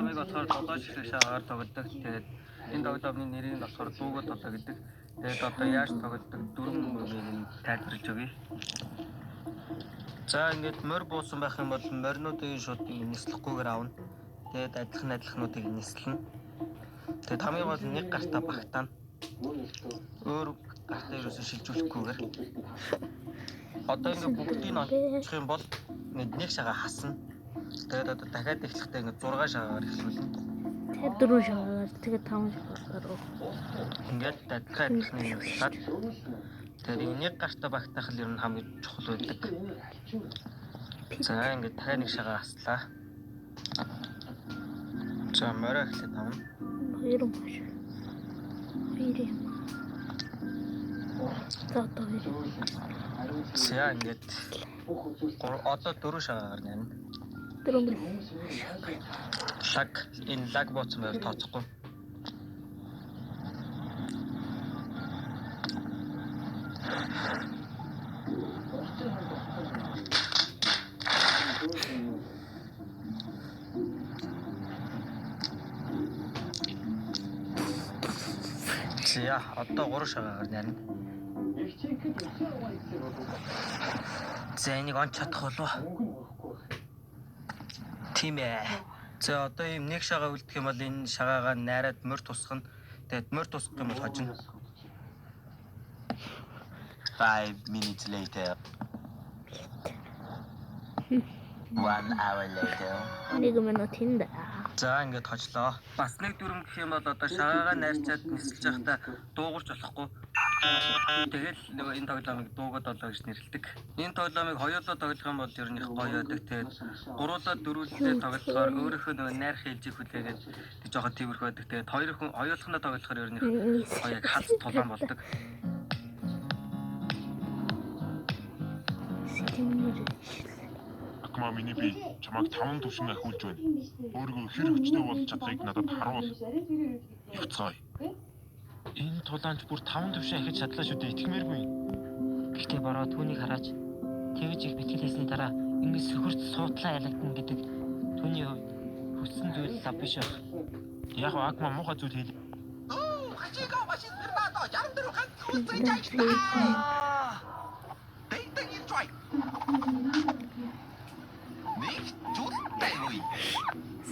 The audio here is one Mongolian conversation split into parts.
Тоглоомыг болохоор 7 ширхэг шагаар тоглодог. Тэгээд энэ тоглоомны нэрийг нь болохоор дууга толоо гэдэг. Тэгээд одоо яаж тоглодог дөрвөн мөрийг нь тайлбарлаж өгье. За, ингээд морь буусан байх юм бол моринуудыг шууд нислэхгүйгээр авна. Тэгээд адилхан адилхнуудыг нислэнэ. Тэгээд хамгийн гол нь нэг гартаа багтаана. Өөр гартаа ерөөсөө шилжүүлэхгүйгээр. Одоо ингээд бүгдийг нь онцох юм бол ингээд нэг шагаа хасна. Тэгээд одоо дахиад эхлэхдээ ингээд 6 шагаагаар эхлүүлнэ. Тэгээд дөрвөн шагаар, тэгээд таван шагаар. Ингээд адилхан адилхныг нислээд, тэгээд энэ нэг гартаа багтаах л ер нь хамгийн чухал байдаг. За, ингээд дахиад нэг шагаа хаслаа. За, морио эхлээд авна. Хоёр юм маш. Хоёр юм. За, одоо хоёр юм. За, ингээд одоо дөрвөн шагаагаар нэрнэ. Дөрвөн бүр. Лаг, энэ лаг бууцсан байвал тооцохгүй. За, одоо гурван шагаагаар нэрнэ. За, энийг он чадах болов уу? Тийм ээ. За, одоо ийм нэг шагаа үлдэх юм бол энэ шагаагаа найраад морь тусгана. Тэгээд морь тусгах юм бол хожино. 5 minutes later. 1 hour later. Нэг минут хинда. За, ингээд хожлоо. Бас нэг дүрм гэх юм бол одоо шагаагаа найрчаад нисэлж байхдаа дуугарч болохгүй. Тэгэл нөгөө энэ тоглоомыг дуугаад олоо гэж нэрлэдэг. Энэ тоглоомыг хоёулаа тоглох юм бол ер нь их гоё байдаг. Тэгээд гуруулаа дөрвөлдөө тоглохоор өөрийнхөө нөгөө найрах ээлжийг хүлээгээд тэг жоохон тиймэрхүү байдаг. Тэгээд хоёр хүн хоёулахнаа тоглохоор ер нь их гоё, яг халз тулаан болдог. Сэтгэмэр. Акма, миний бие чамайг таван төвшин ахиулж байна. Өөрийгөө хэр хүчтэй болж чадахыг надад харуул. Явцгаая. Энэ тулаанч бүр таван төвшин ахиж чадлаа шүү дээ. Итгэмээргүй юм. Гэхдээ бороо түүнийг хараач тэгж их бэлтгэл хийсний дараа ингэж сөхөрч суутлаа ялагдана гэдэг түүний хувьд хүссэн зүйл лав биш байх. Яг нь Акма муухай зүйл хэл.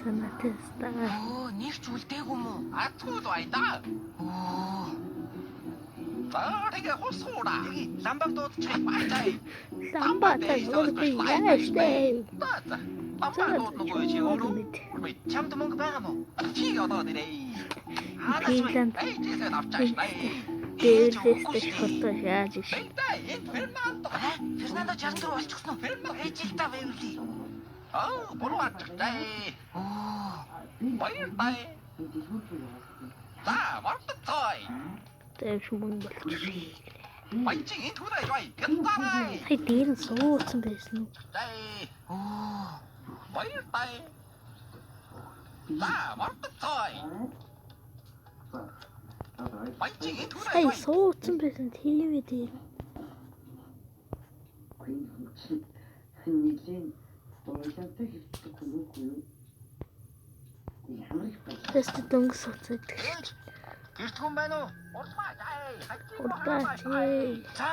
Санаатай ста. Өө, нэг ч үлдээгүй юм уу? Атгүй байна. Өө. За, тэгээ хусгуура. Ламбаг дуудчих. Баяртай. Ламба та юу яаж штэ. За за. Ламбаг дуудна чи өөрөө. Чамд мөнгө байгаа мó? Чи одоо нэрээ. Хаанаас вэ? Финланд Эй, чисээ авчааш. дээрээс шортоо яаж ш. Бэнтэй, энэ Фернандо. Фернандо 64 болчихсон уу? Ээж л та байвли. Аа, буруу авчихжээ. Өө. Баяртай. За, мартцай. Тэвш мөнгө болчих. Баячи энэ түрээ жой. Гэнтарай. Сая дээр нь сууцсан байсан уу? Эй, Өө. баяртай. За, мартцай. Баячи энэ түрээ Сая жой. сууцсан байсан тийм ээ дээр. Тест дөнгө сууцдаг. Ээж. Гэрт хүн байна уу? Урмаа, эй, хачи. Урдаач. За.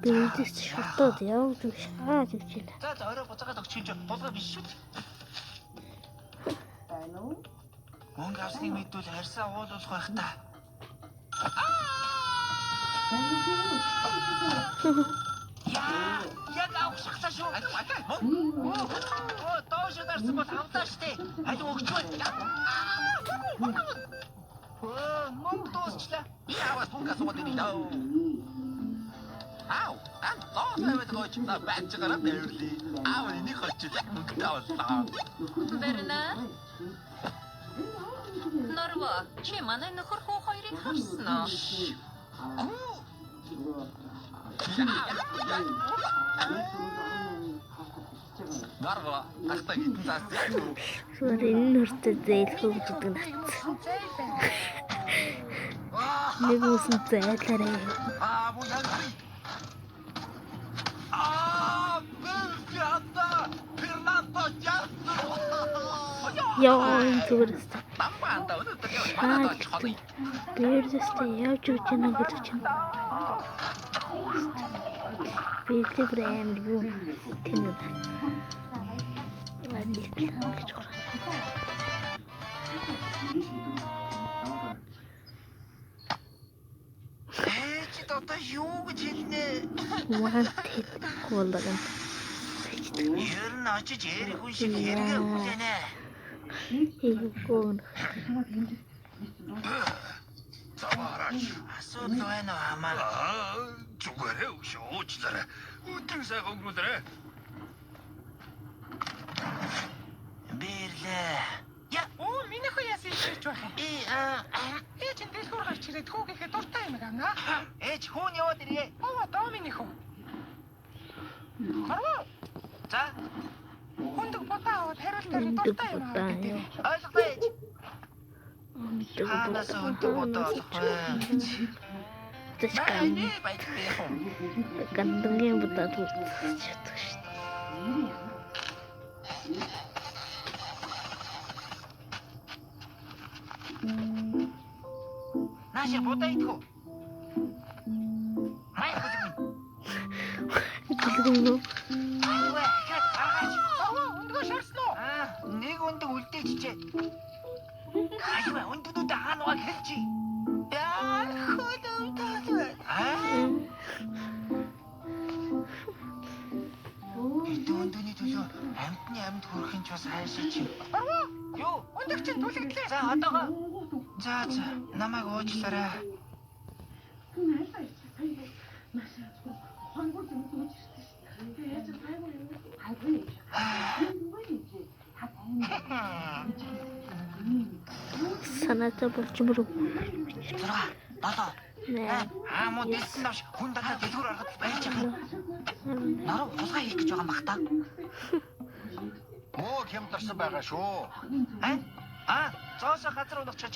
Дээрээс шортоод явж шааж явж байна. За за, орой буцаагаад өгч чинь тулгаа биш шүү дээ. Мөнгө авсныг мэдвэл харьсаа уулуулах байх та. Яа, яг авах шахлаа шүү. Оо, доош дарсан бол авлаа штэ. Аль өгч байна. Оо, мөнгө дуусчлаа. Би аваас мөнгө асуугаад ирээ даа. Ау, ан зоос аваад гоч. За, баачаараа байрлээ. Аав энийг хочиж мөнгөтэй авлаа. Берна. Норво, чи манай нөхөр хүү хоёрыг харсан уу? Нарва, тахта хитэн заас. Зүгээр энэ нүртэ зээлхүү гэж гэдэг натц. Нэг үсэн зайлаарэ. Аа, бу янзи. Аа, Фернандо Фернандо яасан. Яа, энэ зүгээр өстой. Дамбаанда өнөөдөр явж манад очих хоно. Бэрдэстэй явж өгч яана гэдэг чинь. Би тэр амар юу тэнэг. Нэг гэж байна. Ээж одоо юу гэж хэлнэ? Wanted болгоно. Ер нь очиж ярих хүн шиг хэрэгэ хүлээнэ. Эйгүүн. Заваараач. Асуудал байна уу хамаа? Аа, зүгээрээ өшөө уучлаарай. Өдрийг сайхан өнгөрүүлээрэй. Бэрлээ. Я оо миний хүү яасан ширж байх юм. Би аа Ээж нь дэлгүүр гарч ирээд хүүгийнхээ дуртай юм авна. ээж хүн яваад ирье. Оо доо миний хүү. Харва За хүндэг будаа аваад хариулт харин Өндөг дуртай юм будаа аваад юу. гэдэг. ойлголоо ээж. Өндөг Хаанаас өндөг будаа олох вэ? Тэшкан. Баярлалаа яах вэ? Гандангийн будаа зүтчих чаддаг шүү дээ. Наашаа будаа идэх үү? Май хүлэг минь. Гэлгүй нүү. Аюу, дахиад гаргаач. Харва өндгөө шарсан уу? Аа, нэг өндөг үлдээчихээ. Аюу, өндөгнүүдээ хаана байгааг хэлчихье. Яа, хөлөв таалаа. Аа, хэдэн өндөний төлөө амьтны амьд хүрэх нь ч бас хайшаач. Харва Юу? өндөг чинь түлэгдлээ. За, одоогоо. За, за, намайг уучлаарай. Санаатай болчмор. 6, 7, Нэ. Аа муу дэлсэн навш хүн дандаа дэлгүүр ороход байж байгаа. Норов хулгай хийх гэж байгаа юм бах та. Муу хямдарсан байгаа шүү. Аа? Аа, зоосоо газар унахчих.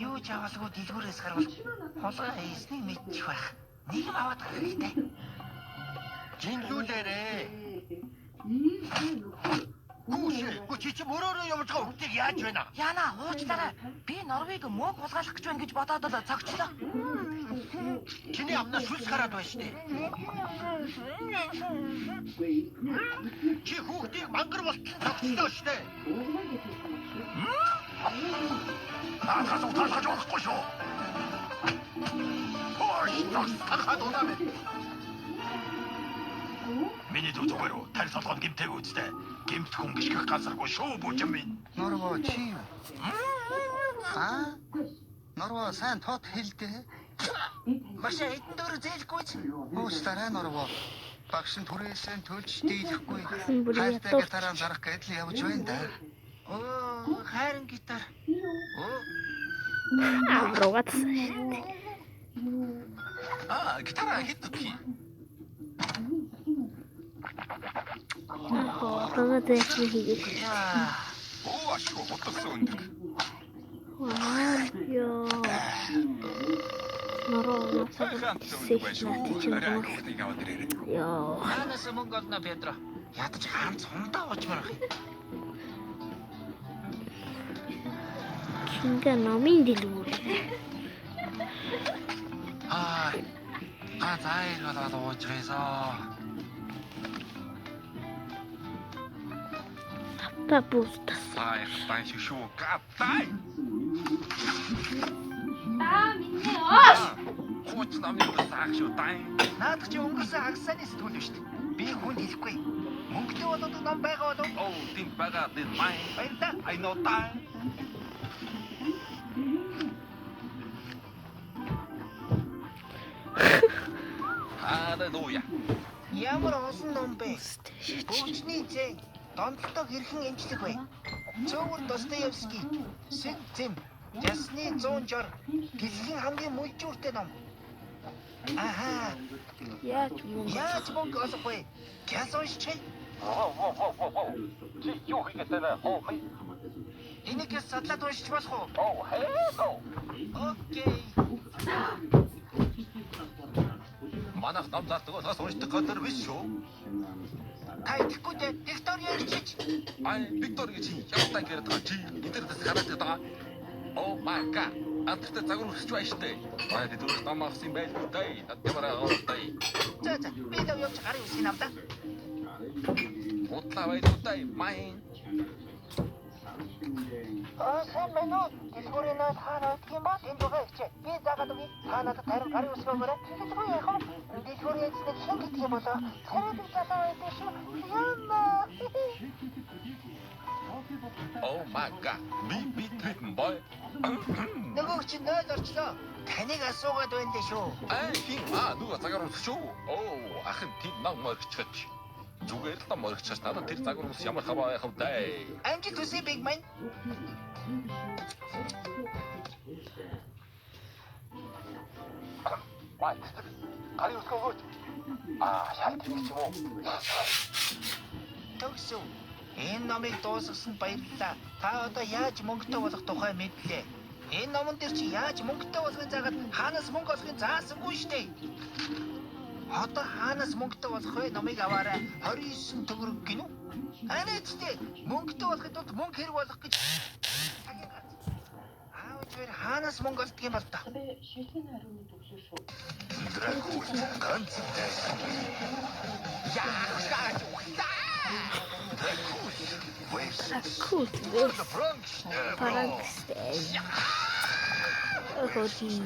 Юу ч авалгүй дэлгүүрээс гарвал хулгай хийснийг мэдчих байх. Нэг юм аваад гарах хэрэгтэй. Жинлүүлээрэй. Гүүшээ, гү чи чи мөрөөрөө явж байгаа хүүхдийг яаж байна? Яна, уучлаарай. Би Норвег мөөг хулгайлах гэж байна гэж бодоод л зогчлоо. Чиний амнаас сүлс гараад байна шүү дээ. Чи хүүхдийг мангар болтол зогчлоо шүү дээ. Наадхаас утаалгаж болохгүй шүү. Ой, тахад унаа. Миний дүү зүгээр үү? Тарь толгойн гимтэйг үстэй. Гимт хүн гიშгэх газаргүй шүү бүжин минь. Норвоо чи юу? Аа? Норвоо сайн тод хэлдэ. Машаа эдэн дөрөв зээлгүй ч. Уучлаарай Норвоо. Багш нь түрээсээ төлж дийлэхгүй. Бүр Хайртай ядуу. гитараа зарах гээд л явж байна да. Оо, хайрын гитар. Оо, Авруугаадсан шүү дээ. Аа, гитараа хэд өгөх юм? Хоолойгоо зайлшгүй хийгээд. яа. Оо, ашгүй хутгсан өндөг. Ваа ёо. Нороо Сайхан өндөг байна шүү. Арай хүүхдийг аваад ирээрэй. Ёо. Хаанаас мөнгө олно Педро? Ядаж ганц хундаа уучмаар байх. Кинга номын дэлгүүр. Аа. Ганц аяр болоод ууж гайсаа. Та бус тас. Сайхан шиг шүү. Гатай. Та минь оош. Хуучин номын саах шүү. Дай. Наадах чи өнгөрсөн хагасааны сэтгүүл биш үү? Би хүнд хэлэхгүй. Мөнгөтэй болоод ном байгаа болов. Оо, тэнд байгаа тэнд май. Баярлалаа. I know дай. Халелуя. Ямар олон ном бэ? Бөвчний зэн донтолтог хэрхэн эмчлэх вэ? Цөөвөр Достоевский, Сэт зэм, Ясны 160 дэлхийн хамгийн мүлжүүртэй ном. Аха, Яаж мөнгө яаж мөнгө олох вэ? Кяс уншчихъя. Воу. Чи юу хийгээд байна? Хоо, мэй. Энийг кяс судлаад уншиж болох уу? Оо, hello. Окей. Манайх ном зардаг болохоос уншдаг газар биш шүү. Та итгэхгүй дээ. Виктор ярьчих. Ай, Виктор гэж ямтаа яриад байгаа чи. Интернетээс хараад байгаа. Oh my god. Антартай загвар өсч байна штэ. Бай бид өөрс ном авсан байлгүй дээ. Над ямар агаартай. За за, би лав явж гарын үсгийг авдаа. Худлаа байлгүй дээ. Майн. Аа, сайн байна уу? Дэлгүүрийн наад хаана байдаг юм бол энд байгаа ихчээ. Би заагаад өгье. Та надад харин гарын үсэг өгөөрэй. Тэгэхгүй яах вэ? Дэлгүүрийн эзнийг хэн гэдэг юм болоо? Царайдаг залуу байдаг шүү. Яна. Oh my god. Би тритэн boy. Нөгөө чинь 0 орчлоо. Таныг асуугаад байна дээ шүү. Ай, хин аа нөгөө цагаар өмсөх шүү. Оо, ах нь тэнд ном моригчгач. Зүгээр л ном моригчгач. Надад тэр загвар өмс ямар хаваа яхав дээ. Амжилт хүсье биг мань. Май. Гарын үсэг өгөөч. Аа, шал тэгч юм уу? Төгсөв. Энэ номыг дуусгасан баярлалаа. Та одоо яаж мөнгөтэй болох тухай мэдлээ. Энэ номон дээр чи яаж мөнгөтэй болохыг заагаад хаанаас мөнгө олохыг заасангүй штэ. Одоо хаанаас мөнгөтэй болох вэ? Номыг аваарай. 29 төгрөг гинүү? Анаач тэ мөнгөтэй болохын тулд мөнгө хэрэг болох гэж цагийн гарц. Аав зүгээр хаанаас мөнгө олдго юм бол та? Дракул ганц дайсан. Яа, Дракул. Дракул versus Франкенштейн. Хөрхи.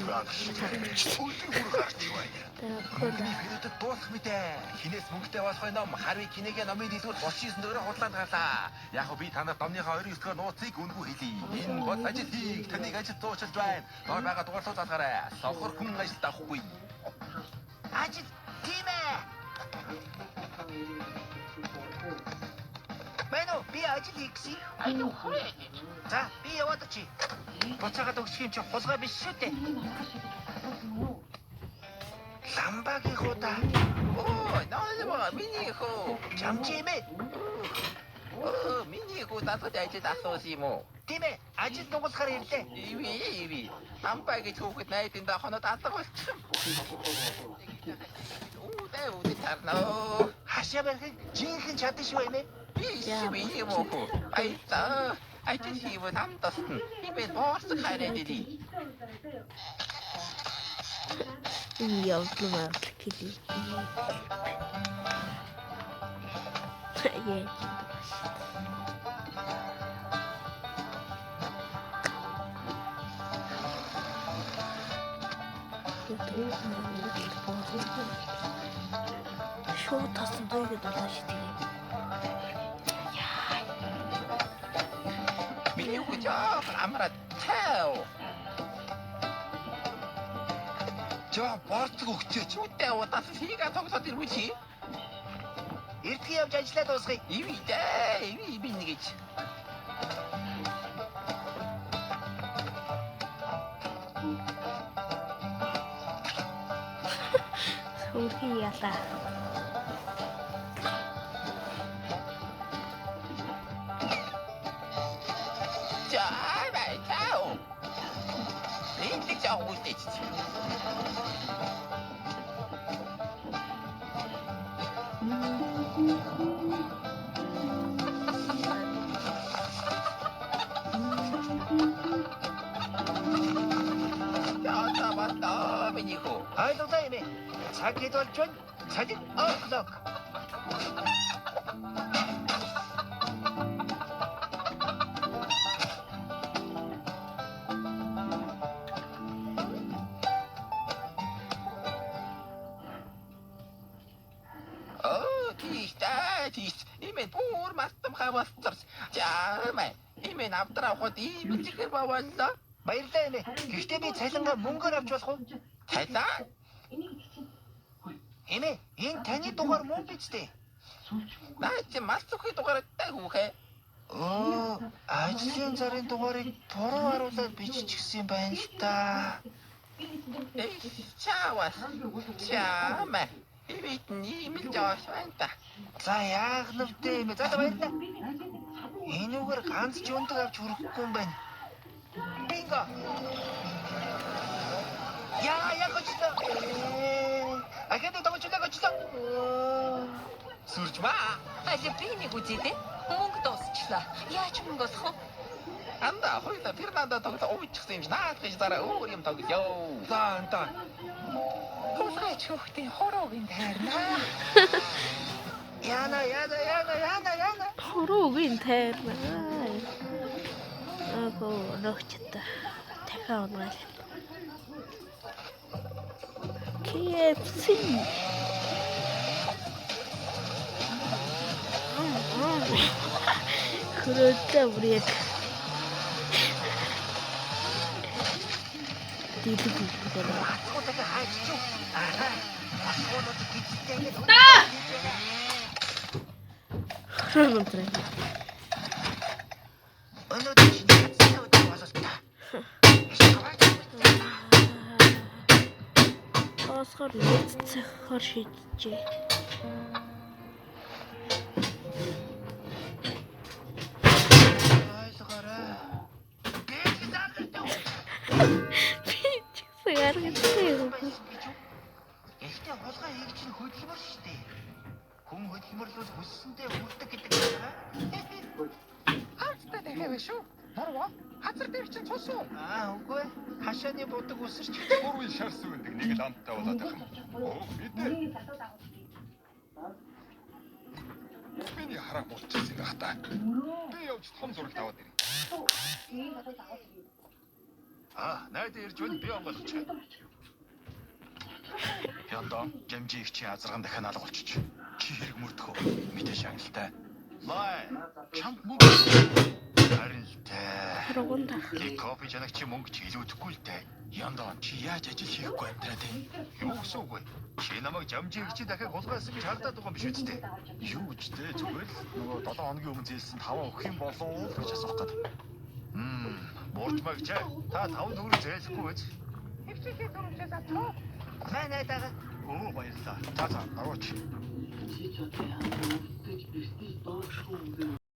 Дракула. Хэрүүдэд дуусах мэдээ. Хинээс мөнгөтэй болох вэ ном Харви Кинегэ номын дэлгүүр 39 төгрөг худлаанд гарлаа. Яг би танад номныхаа 29 дэх нууцыг үнэгүй хэлье. Энэ бол ажил хийх, таныг ажилд зуучилж байна. Доор байгаа дугаар руу залгаарай. Сохор хүн ажилд авахгүй. Ажил тийм ээ. Мэн үү би ажил хийх гэсэн. За би яваад очие. Буцаагаад өгчих юм чи хулгай биш шүү дээ. Ламбагийн худаа. Оо, ноо миний хөө. Чамч юм ээ. Оо, миний хөө надад ажил асуусан юм уу? Тийм ээ. Ажил нугалахаар ирлээ. Иви, иви. Ламба гэж хүүхэд найдын хоноод алга болчихсон. Үүдээ үүдээ тарнаа. Хашаа барихыг жинхэнэ чадсан шүү юм ээ. Би би юм уу? Баярлалаа. Ажил хийвэл ам тусна. Би боорцог хараад идэв. Энэ явдал маавал гэлээ. Яа. Шууд тасан дуугээд болоо шүү дээ. Миний хүү жоохон амраад тав. Жоо борцог өгчөөч. Үдээ удаас хийгээ тоглоод ирвэ чи. Эртний явж ажиллаа дуусгая. Иви дээ. Иви би нэгэж. Хөрхи ялаа. За бай тав. Энд жоо үлдээч. За за миний хүү. Ойлголоо юм ээ. Цаг хэд болж байна? Цаг нь o'clock. Оо, тийш та, тийш. Имэн бүр мартам хаваалцарч. За май. Имэн авдраа авахд ийм чихэр баваалаа. Баярлалаа юм ээ. Гэхдээ би цалингаа мөнгөөр авч болох уу? Цалин? Эмээ, энэ таны дугаар мөн биз дээ? Наа чи мал зүхий дугаартай хүүхэ. Оо, ажлын зарын дугаарыг буруу харуулаад биччихсэн юм байна л да. Эй, чаавас. Чаама. Ивит ийм л жоос байна та. За яах нь вэ эмээ? За баярлалаа. Энүүгээр ганц ч өндөг авч хүрэхгүй юм байна. Бинго. Яа, яг очлоо. Ахад тоглож Буржмаа. Аль би нэг үзье дээ. Мөнгө дуусчлаа. Яаж мөнгө олох вэ? Анда хоёлаа Фернандо тоглоо уучихсан юм шиг наадах дараа өөр юм тоглоё. За анда. Хулгайч хүүхдийн хуруугийн тайрна. Яна яна яна яна яна. Хуруугийн тайрна. Агоо нөхчт. Дахиад унгаал. KFC. Хөрөөдөө бүр яг дийлэг гэдэг. Хатгуудаа хайчих. Аа. Хатгуудад гидтэй ингэж. Хөрөө өнтрээ. Өнөөдөр чиний хатсны өдөр болол та. Оосгор нэгцэхэр шийджээ. Ойлгоорой. Гэж зардаг. Би ч гэсэн аргатай юм. Байсан гэж үү? Гэхдээ хулгай хийх чинь хөдөлмөр шүү дээ. Хүн хөдөлмөрлөл хүссэндээ хүрдэг гэдэг байна. Хаацтай дахиад шүү. Нуруу. Хазар дээр чинь цус уу? Аа үгүй. Хашааны будаг үсэрч. Гурван шарс үүндэг нэг л амттай болоод байх юм. Оо мэдээ. Миний хараа болчихсон юм хата. Би явж том зурагт аваад ирье. Аа, найд ирж байна. Би онгойлгоч. Яндо, жамжи их чи азарган дахин алга болчих. Чи хэрэг мөрдөх үү? Мэдээ шагналтай. Лай, чамд мөнгө. Харин л дээ. Хурган тах. Кофе чанаг чи мөнгө чи илүүдэхгүй л дээ. Яндо, чи яаж ажил хийхгүй амьдраад юм? Юу гэсэн үг вэ? Чи намайг жамжи их чи дахиад хулгайлсан гэж хардаад байгаа юм биш үү дээ? Юу гэж дээ? Зүгээр л нөгөө 7 хоногийн өмнө зээлсэн 5 өгөх юм болов уу гэж асуух гээд. Муурчмагч та 5 төгрөг зээлэхгүй биз? Хөвчийнхээ дүрмжээс авчих. Маа найдаа. Өө баярлалаа. За за, дарууч.